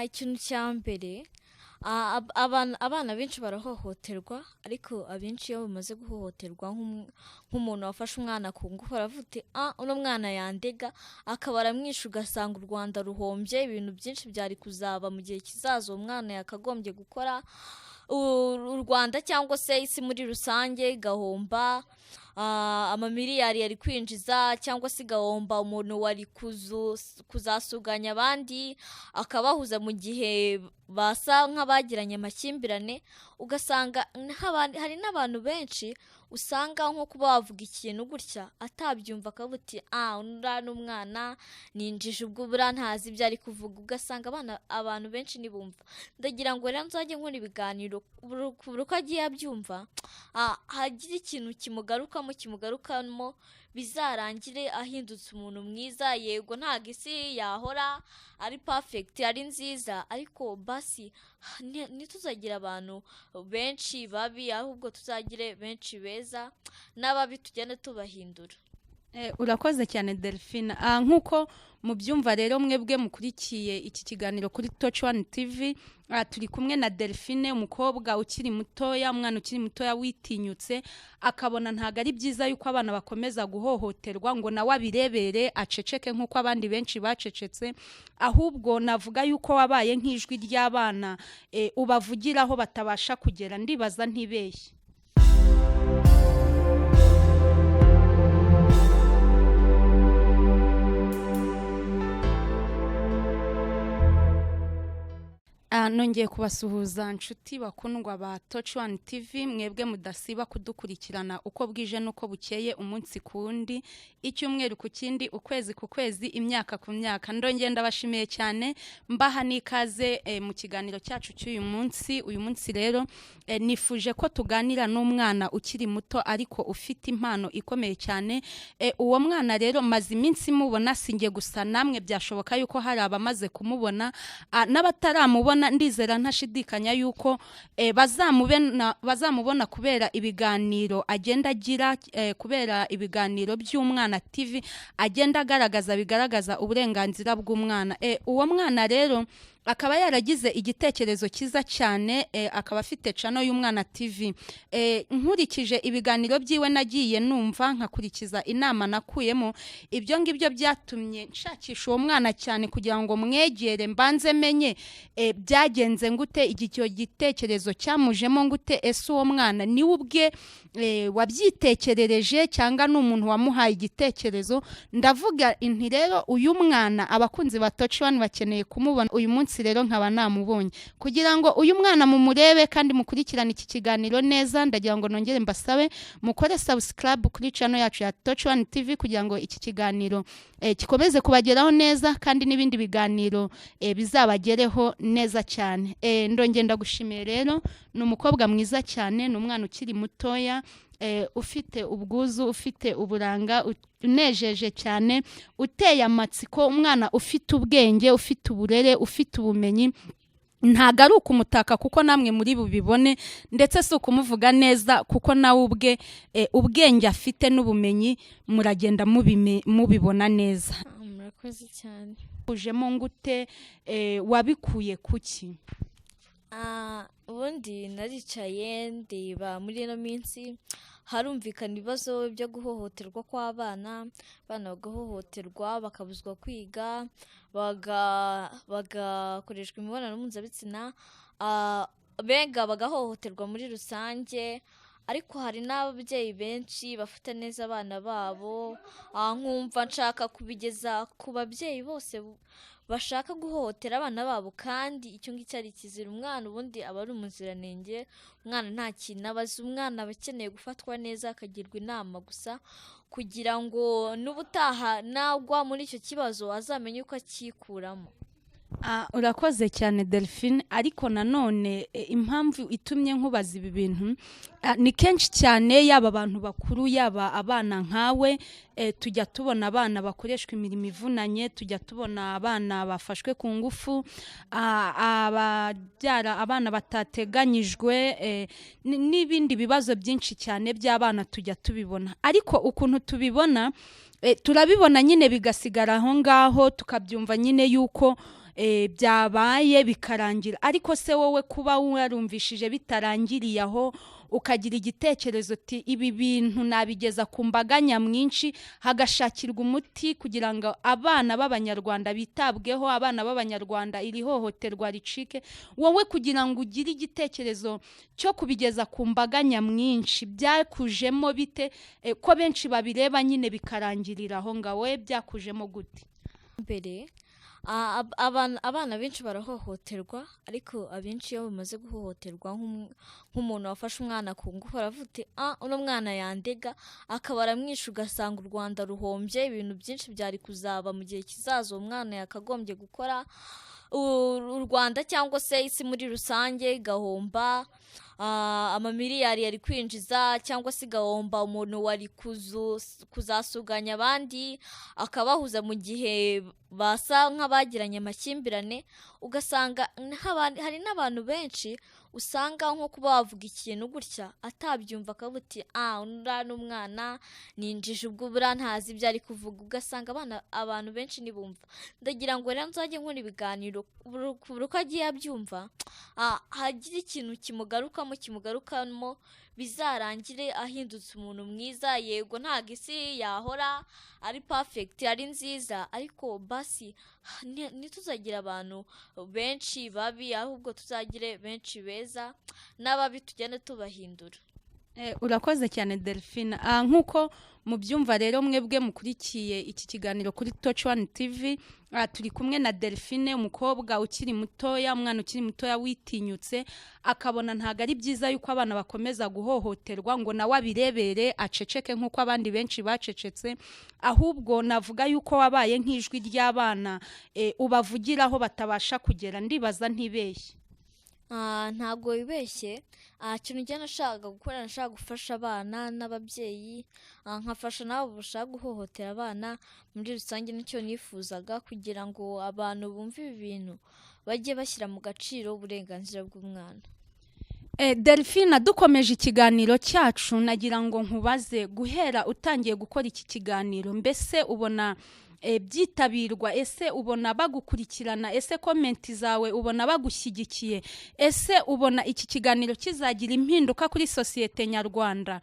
Ikintu cya mbere, abana benshi barahohoterwa, ariko abenshi iyo bamaze guhohoterwa, nk'umuntu wafashe umwana ku ngufu, aravuga uti: "Ah, uno mwana yandega," akaba aramwishe. Ugasanga u Rwanda ruhombye ibintu byinshi byari kuzaba mu gihe kizaza uwo mwana yakagombye gukora. U Rwanda cyangwa se isi muri rusange igahomba amamiliyari yari kwinjiza, cyangwa se igahomba umuntu wari kuzasuganya abandi akabahuza mu gihe basa nk'abagiranye amakimbirane. Ugasanga hari n'abantu benshi usanga nko kuba wavuga ikintu gutya atabyumva, akavuga uti: "Ah, uriya ni umwana, ni injiji, ubwo buriya ntazi ibyo ari kuvuga." Ugasanga abana, abantu benshi ntibumva. Ndagira ngo rero nzajye nkora ibiganiro buri uko agiye abyumva, hagire ikintu kimugarukamo, bizarangire ahindutse umuntu mwiza. Yego, ntabwo isi yahora ari perfect, ari nziza, ariko basi ntituzagire abantu benshi babi, ahubwo tuzagire benshi beza, n'ababi tugende tubahindura. Urakoze cyane, Delphine. Nk'uko mubyumva rero, mwebwe mukurikiye iki kiganiro kuri Touch One TV, turi kumwe na Delphine, umukobwa ukiri mutoya, umwana ukiri mutoya witinyutse akabona ntabwo ari byiza yuko abana bakomeza guhohoterwa ngo nawe abirebere aceceke nk'uko abandi benshi bacecetse. Ahubwo navuga yuko wabaye nk'ijwi ry'abana, ubavugiraho batabasha kugera. Ndibaza ntibeshye. Nongeye kubasuhuza, nshuti bakundwa ba Touch One TV, mwebwe mudasiba kudukurikirana uko bwije n'uko bukeye, umunsi ku wundi, icyumweru ku kindi, ukwezi ku kwezi, imyaka ku myaka. Ndongeye ndabashimiye cyane, mbaha n'ikaze mu kiganiro cyacu cy'uyu munsi. Uyu munsi rero nifuje ko tuganira n'umwana ukiri muto ariko ufite impano ikomeye cyane. Uwo mwana rero maze iminsi mubona, sinjye gusa, namwe byashoboka yuko hari abamaze kumubona, n'abataramubona ndizera ntashidikanya yuko bazamubona kubera ibiganiro agenda agira, kubera ibiganiro by'Umwana TV agenda agaragaza, bigaragaza uburenganzira bw'umwana. Uwo mwana rero akaba yaragize igitekerezo cyiza cyane, akaba afite channel y'Umwana TV. Nkurikije ibiganiro byiwe nagiye numva, nkakurikiza inama nakuyemo, ibyo ngibyo byatumye nshakisha uwo mwana cyane kugira ngo mwegere, mbanze menye byagenze ngute, icyo gitekerezo cyamujemo ngute, ese uwo mwana niwe ubwe wabyitekerereje cyangwa ni umuntu wamuhaye igitekerezo. Ndavuga inti rero uyu mwana abakunzi ba Touch One bakeneye kumubona. Uyu munsi rero nkaba namubonye. Kugira ngo uyu mwana mumurebe kandi mukurikirane iki kiganiro neza, ndagira ngo nongere mbasabe mukore subscribe kuri channel yacu ya Touch One TV kugira ngo iki kiganiro gikomeze kubageraho neza kandi n'ibindi biganiro bizabagereho neza cyane. Ndongera ndagushimiye rero. Ni umukobwa mwiza cyane, ni umwana ukiri mutoya, ufite ubwuzu, ufite uburanga, unejeje cyane, uteye amatsiko, umwana ufite ubwenge, ufite uburere, ufite ubumenyi. Ntabwo ari ukumutaka kuko namwe muri bubibone, ndetse si ukumuvuga neza kuko nawe ubwe ubwenge afite n'ubumenyi muragenda mubibona neza. Murakoze cyane. Ujemo ngute? Wabikuye kuki? Ubundi naricaye ndeba muri ino minsi harumvikana ibibazo byo guhohoterwa kw'abana, abana bagahohoterwa, bakabuzwa kwiga, bagakoreshwa imibonano mpuzabitsina, benga bagahohoterwa muri rusange. Ariko hari n'ababyeyi benshi bafata neza abana babo. Nkumva nshaka kubigeza ku babyeyi bose bashaka guhohotera abana babo, kandi icyo ngicyo ari ikizira. Umwana ubundi aba ari umuziranenge, umwana nta kintu aba azi, umwana aba akeneye gufatwa neza, akagirwa inama gusa kugira ngo n'ubutaha nagwa muri icyo kibazo azamenye uko acyikuramo. Urakoze cyane, Delphine. Ariko nanone impamvu itumye nkubaza ibi bintu, ni kenshi cyane, yaba abantu bakuru, yaba abana nkawe, tujya tubona abana bakoreshwa imirimo ivunanye, tujya tubona abana bafashwe ku ngufu, ababyara abana batateganyijwe, n'ibindi bibazo byinshi cyane by'abana tujya tubibona. Ariko ukuntu tubibona, turabibona nyine bigasigara aho ngaho, tukabyumva nyine yuko byabaye bikarangira. Ariko se wowe kuba warumvishije bitarangiriye aho, ukagira igitekerezo uti ibi bintu nabigeza ku mbaga nyamwinshi, hagashakirwa umuti kugira ngo abana b'Abanyarwanda bitabweho, abana b'Abanyarwanda iri hohoterwa ricike, wowe kugira ngo ugire igitekerezo cyo kubigeza ku mbaga nyamwinshi byakujemo bite? Ko benshi babireba nyine bikarangirira aho ngaho, wowe byakujemo gute? Mbere abana benshi barahohoterwa, ariko abenshi iyo bamaze guhohoterwa, nk'umuntu wafashe umwana ku ngufu aravuga uti ah, uno mwana yandega, akaba aramwishe, ugasanga u Rwanda ruhombye ibintu byinshi byari kuzaba mu gihe kizaza uwo mwana yakagombye gukora. U Rwanda cyangwa se isi muri rusange igahomba amamiliyari yari kwinjiza, cyangwa se igahomba umuntu wari kuzasuganya abandi akabahuza mu gihe basa nk'abagiranye amakimbirane. Ugasanga hari n'abantu benshi usanga nko kuba wavuga ikintu gutya atabyumva, akavuga uti ah, uriya ni umwana, ni injiji, ubwo buriya ntazi ibyo ari kuvuga. Ugasanga abantu benshi ntibumva. Ndagira ngo rero nzajye nkora ibiganiro buri uko agiye abyumva, hagira ikintu kimugarukamo, bizarangire ahindutse umuntu mwiza. Yego ntabwo isi yahora ari perfect, ari nziza, ariko basi ntituzagira abantu benshi babi, ahubwo tuzagire benshi beza, n'ababi tugende tubahindura. Urakoze cyane Delphine. Nk'uko mubyumva rero mwebwe mukurikiye iki kiganiro kuri Touch One TV, turi kumwe na Delphine, umukobwa ukiri mutoya, umwana ukiri mutoya witinyutse akabona ntabwo ari byiza yuko abana bakomeza guhohoterwa ngo nawe abirebere aceceke nk'uko abandi benshi bacecetse, ahubwo navuga yuko wabaye nk'ijwi ry'abana, ubavugiraho batabasha kugera. Ndibaza ntibeshye? Ntabwo wibeshye. Ikintu njye nashakaga gukora, nashaka gufasha abana n'ababyeyi, nkafasha n'abo bashaka guhohotera abana muri rusange. Nicyo nifuzaga, kugira ngo abantu bumve ibi bintu bajye bashyira mu gaciro uburenganzira bw'umwana. Delphine, dukomeje ikiganiro cyacu, nagira ngo nkubaze, guhera utangiye gukora iki kiganiro, mbese ubona byitabirwa? Ese ubona bagukurikirana? Ese comment zawe ubona bagushyigikiye? Ese ubona iki kiganiro kizagira impinduka kuri sosiyete nyarwanda?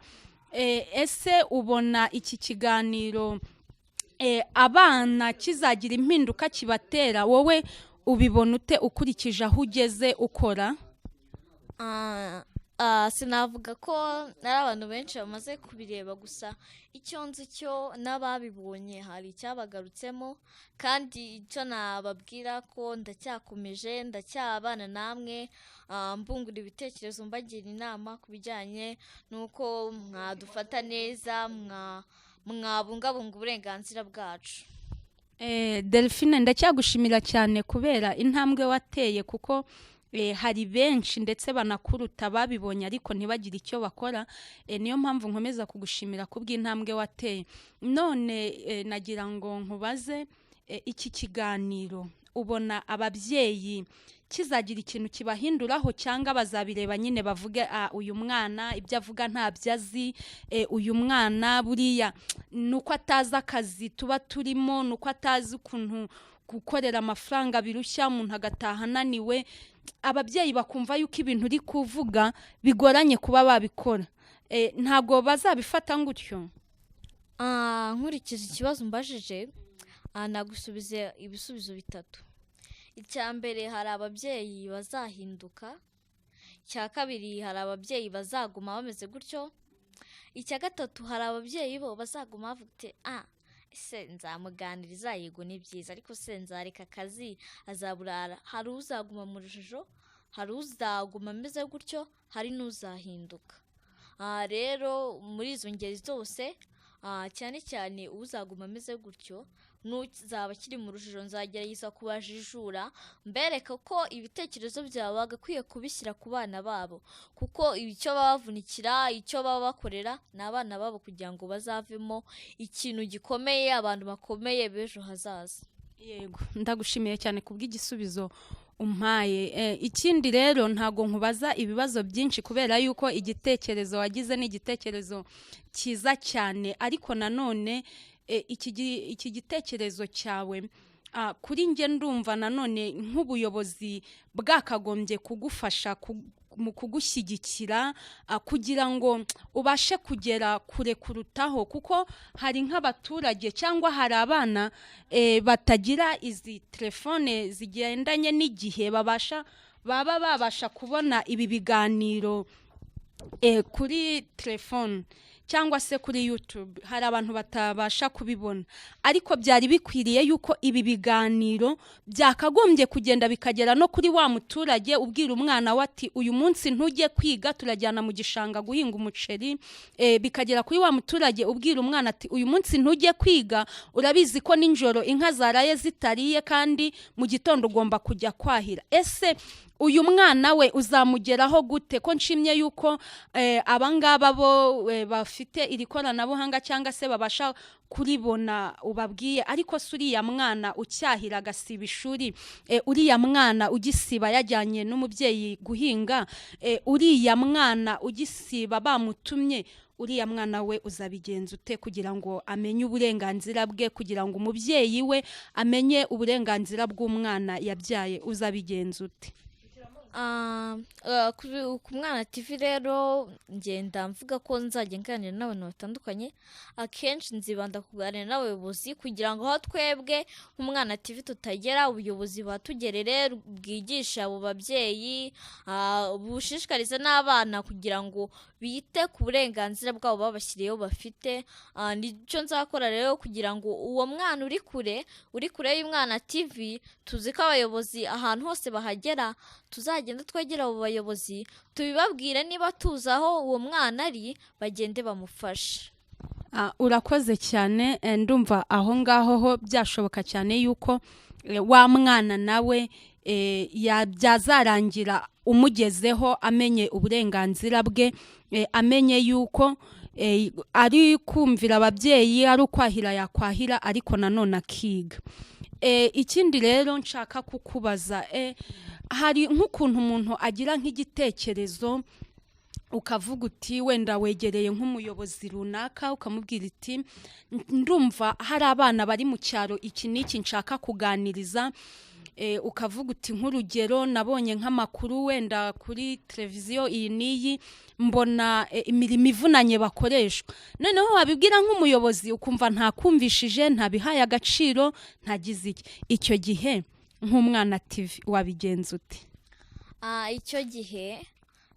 Ese ubona iki kiganiro abana kizagira impinduka kibatera? Wowe ubibona ute ukurikije aho ugeze ukora? Sinavuga ko ari abantu benshi bamaze kubireba, gusa icyo nzi cyo n'ababibonye hari icyabagarutsemo, kandi icyo nababwira ko ndacyakomeje, ndacyabana namwe, mbungura ibitekerezo, mbagira inama ku bijyanye n'uko mwadufata neza, mwabungabunga uburenganzira bwacu. Delphine, ndacyagushimira cyane kubera intambwe wateye, kuko hari benshi ndetse banakuruta babibonye ariko ntibagire icyo bakora. Niyo mpamvu nkomeza kugushimira kubw'intambwe wateye. None nagira ngo nkubaze, iki kiganiro ubona ababyeyi kizagira ikintu kibahinduraho, cyangwa bazabireba nyine bavuge ah, uyu mwana ibyo avuga ntabyo azi, uyu mwana buriya ni uko atazi akazi tuba turimo, ni uko atazi ukuntu gukorera amafaranga birushya, umuntu agataha ananiwe, ababyeyi bakumva yuko ibintu uri kuvuga bigoranye kuba babikora? Ntabwo bazabifata gutyo? Nkurikije ikibazo umbajije, nagusubiza ibisubizo bitatu. Icya mbere, hari ababyeyi bazahinduka. Icya kabiri, hari ababyeyi bazaguma bameze gutyo. Icya gatatu, hari ababyeyi bo bazaguma bavuga uti ah, ese nzamuganiriza, yego ni byiza, ariko se nzareka akazi azaburara? Hari uzaguma mu rujijo, hari uzaguma ameze gutyo, hari n'uzahinduka. Rero muri izo ngeri zose, cyane cyane uzaguma ameze gutyo n'uzaba akiri mu rujijo, nzagerageza kubajijura, mbereka ko ibitekerezo byabo bagakwiye kubishyira ku bana babo, kuko icyo baba bavunikira, icyo baba bakorera ni abana babo, kugira ngo bazavemo ikintu gikomeye, abantu bakomeye b'ejo hazaza. Yego, ndagushimiye cyane kubw'igisubizo umpaye. Ikindi rero, ntago nkubaza ibibazo byinshi kubera yuko igitekerezo wagize ni igitekerezo cyiza cyane, ariko nanone iki gitekerezo cyawe Kuri njye ndumva nanone nk'ubuyobozi bwakagombye kugufasha mu kugushyigikira, kugira ngo ubashe kugera kure kurutaho, kuko hari nk'abaturage cyangwa hari abana batagira izi telefone zigendanye n'igihe, baba babasha kubona ibi biganiro kuri telefone cyangwa se kuri YouTube. Hari abantu batabasha kubibona, ariko byari bikwiriye yuko ibi biganiro byakagombye kugenda bikagera no kuri wa muturage ubwira umwana we ati: "Uyu munsi ntujye kwiga, turajyana mu gishanga guhinga umuceri." Bikagera kuri wa muturage ubwira umwana ati: "Uyu munsi ntujye kwiga, urabizi ko nijoro inka zaraye zitariye kandi mu gitondo ugomba kujya kwahira." Ese uyu mwana we uzamugeraho gute, ko nshimye yuko abangaba bo bafite iri koranabuhanga cyangwa se babasha kuribona ubabwiye, ariko si uriya mwana ucyahira agasiba ishuri, uriya mwana ugisiba yajyanye n'umubyeyi guhinga, uriya mwana ugisiba bamutumye, uriya mwana we uzabigenza ute kugira ngo amenye uburenganzira bwe, kugira ngo umubyeyi we amenye uburenganzira bw'umwana yabyaye? Uzabigenza ute? Ku Mwana TV rero, ngenda mvuga ko nzajya nganira n'abantu batandukanye. Akenshi nzibanda kuganira n'abayobozi kugira ngo aho twebwe nk'Umwana TV tutagera, ubuyobozi buhatugerere, bwigisha abo babyeyi, bushishikarize n'abana kugira ngo bite ku burenganzira bwabo babashyiriyeho bafite. Nicyo nzakora rero kugira ngo uwo mwana uri kure y'Umwana TV, tuzi ko abayobozi ahantu hose bahagera, tuzagenda twegera abo bayobozi tubibabwire, niba tuzi aho uwo mwana ari, bagende bamufashe. Urakoze cyane. Ndumva aho ngaho ho byashoboka cyane yuko wa mwana nawe byazarangira umugezeho, amenye uburenganzira bwe, amenye yuko ari kumvira ababyeyi, ari ukwahira yakwahira, ariko nanone akiga. Ikindi rero nshaka kukubaza, hari nk'ukuntu umuntu agira nk'igitekerezo, ukavuga uti wenda wegereye nk'umuyobozi runaka, ukamubwira iti: "Ndumva hari abana bari mu cyaro iki n'iki nshaka kuganiriza." Ukavuga uti nk'urugero nabonye nk'amakuru wenda kuri televiziyo iyi n'iyi, mbona imirimo ivunanye bakoreshwa, noneho wabibwira nk'umuyobozi ukumva ntakumvishije, ntabihaye agaciro, ntagize iki. Icyo gihe nk'Umwana TV wabigenza ute? Icyo gihe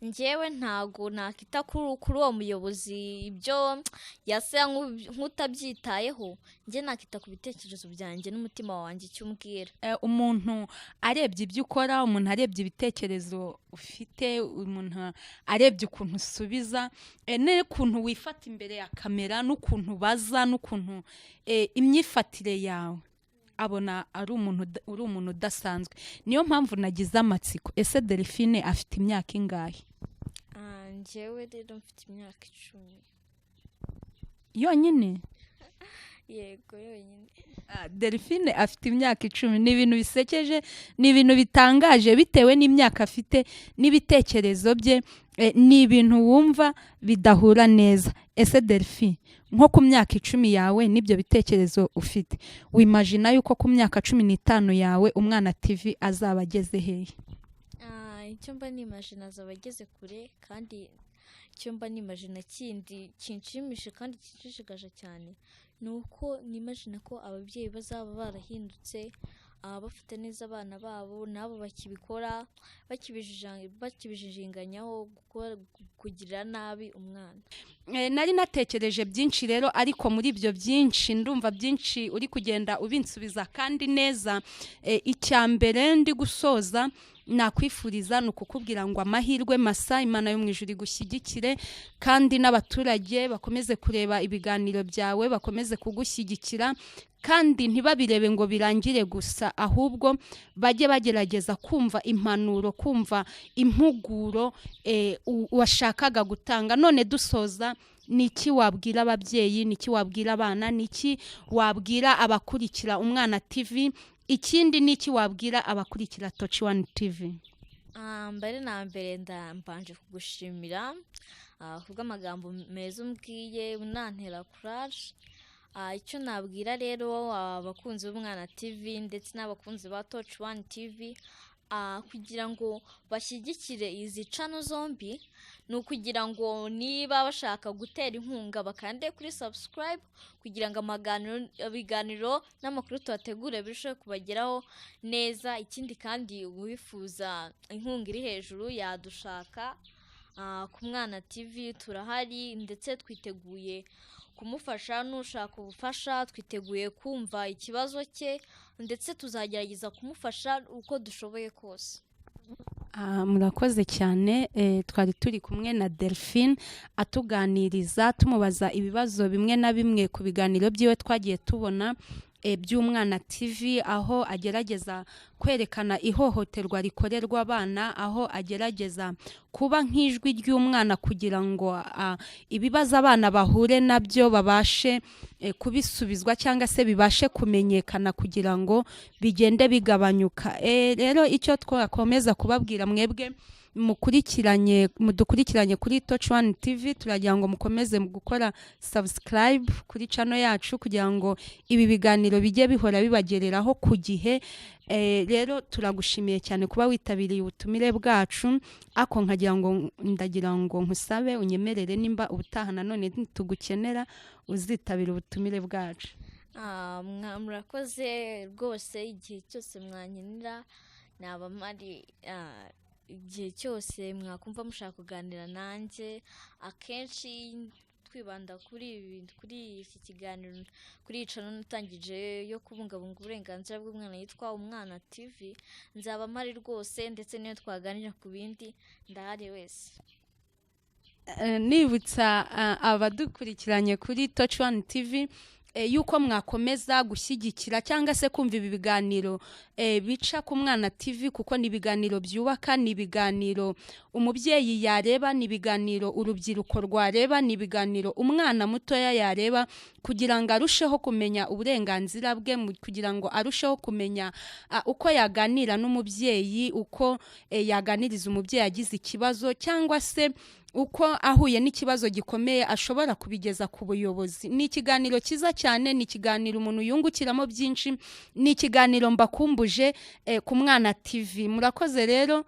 njyewe ntago nakita kuri uwo muyobozi, ibyo yasa nk'utabyitayeho. Njye nakita ku bitekerezo byanjye n'umutima wanjye icyo umbwira. Umuntu arebye ibyo ukora, umuntu arebye ibitekerezo ufite, umuntu arebye ukuntu usubiza, n'ukuntu wifata imbere ya kamera, n'ukuntu ubaza, n'ukuntu imyifatire yawe, abona ari umuntu uri umuntu udasanzwe. Niyo mpamvu nagize amatsiko: ese Delphine afite imyaka ingahe? Njyewe rero mfite imyaka 10. Yonyine? Yego, yonyine. Delphine afite imyaka 10. Ni ibintu bisekeje, ni ibintu bitangaje bitewe n'imyaka afite n'ibitekerezo bye. Ni ibintu wumva bidahura neza. Ese Delphine, nko ku myaka 10 yawe n'ibyo bitekerezo ufite, wimagina yuko ku myaka 15 yawe Umwana TV azaba ageze hehe? Icyo mba nimagina, azaba ageze kure. Kandi icyo mba nimagina kindi kinshimisha kandi kinshishikaje cyane ni uko nimagina ko ababyeyi bazaba barahindutse, bafite neza abana babo, nabo bakibikora bakibijijinganyaho kugirira nabi umwana. Nari natekereje byinshi rero, ariko muri ibyo byinshi ndumva byinshi uri kugenda ubinsubiza kandi neza. Icya mbere ndi gusoza nakwifuriza ni ukukubwira ngo amahirwe masa, Imana yo mu ijuru igushyigikire, kandi n'abaturage bakomeze kureba ibiganiro byawe, bakomeze kugushyigikira, kandi ntibabirebe ngo birangire gusa, ahubwo bajye bagerageza kumva impanuro, kumva impuguro washakaga gutanga. None dusoza, ni iki wabwira ababyeyi, ni iki wabwira abana, ni iki wabwira abakurikira Umwana TV, ikindi ni iki wabwira abakurikira Toci Wani TV? Mbere na mbere ndambanje kugushimira kubw'amagambo meza umbwiye unantera courage. Icyo nabwira rero abakunzi b'Umwana TV ndetse n'abakunzi ba Touch One TV, kugira ngo bashyigikire izi channel zombi, ni ukugira ngo niba bashaka gutera inkunga bakande kuri subscribe, kugira ngo ibiganiro n'amakuru tubategure birusheho kubageraho neza. Ikindi kandi, uwifuza inkunga iri hejuru yadushaka ku Mwana TV, turahari ndetse twiteguye kumufasha. N'ushaka ubufasha, twiteguye kumva ikibazo cye, ndetse tuzagerageza kumufasha uko dushoboye kose. Murakoze cyane. Twari turi kumwe na Delphine atuganiriza, tumubaza ibibazo bimwe na bimwe ku biganiro byiwe twagiye tubona by'Umwana TV, aho agerageza kwerekana ihohoterwa rikorerwa abana, aho agerageza kuba nk'ijwi ry'umwana kugira ngo ibibazo abana bahure nabyo babashe kubisubizwa cyangwa se bibashe kumenyekana kugira ngo bigende bigabanyuka. Rero icyo twakomeza kubabwira mwebwe mukurikiranye, mudukurikiranye kuri Touch One TV, turagira ngo mukomeze mu gukora subscribe kuri channel yacu kugira ngo ibi biganiro bijye bihora bibagereraho ku gihe. Rero turagushimiye cyane kuba witabiriye ubutumire bwacu, ako nkagira ngo ndagira ngo nkusabe unyemerere nimba ubutaha nanone tugukenera uzitabira ubutumire bwacu. Murakoze rwose. Igihe cyose mwankenera naba mpari. Igihe cyose mwakumva mushaka kuganira nanjye, akenshi twibanda kuri ibi, kuri iki kiganiro, kuri iyi channel natangije yo kubungabunga uburenganzira bw'umwana yitwa Umwana TV, nzaba mpari rwose. Ndetse n'iyo twaganira ku bindi, ndahari wese. Nibutsa abadukurikiranye kuri Touch One TV yuko mwakomeza gushyigikira cyangwa se kumva ibi biganiro bica ku Mwana TV, kuko ni ibiganiro byubaka, ni ibiganiro umubyeyi yareba, ni ibiganiro urubyiruko rwareba, ni ibiganiro umwana mutoya yareba kugira ngo arusheho kumenya uburenganzira bwe, kugira ngo arusheho kumenya uko yaganira n'umubyeyi, uko yaganiriza umubyeyi agize ikibazo, cyangwa se uko ahuye n'ikibazo gikomeye ashobora kubigeza ku buyobozi. Ni ikiganiro cyiza cyane, ni ikiganiro umuntu yungukiramo byinshi, ni ikiganiro mbakumbuje ku Mwana TV. Murakoze rero.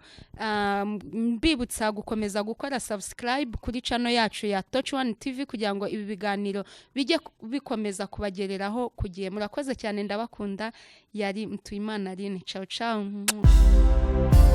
Mbibutsa gukomeza gukora subscribe kuri channel yacu ya Touch One TV kugira ngo ibi biganiro bijye bikomeza kubagereraho ku gihe. Murakoze cyane, ndabakunda. Yari Mutuyimana Aline. Ciao ciao. Mwah.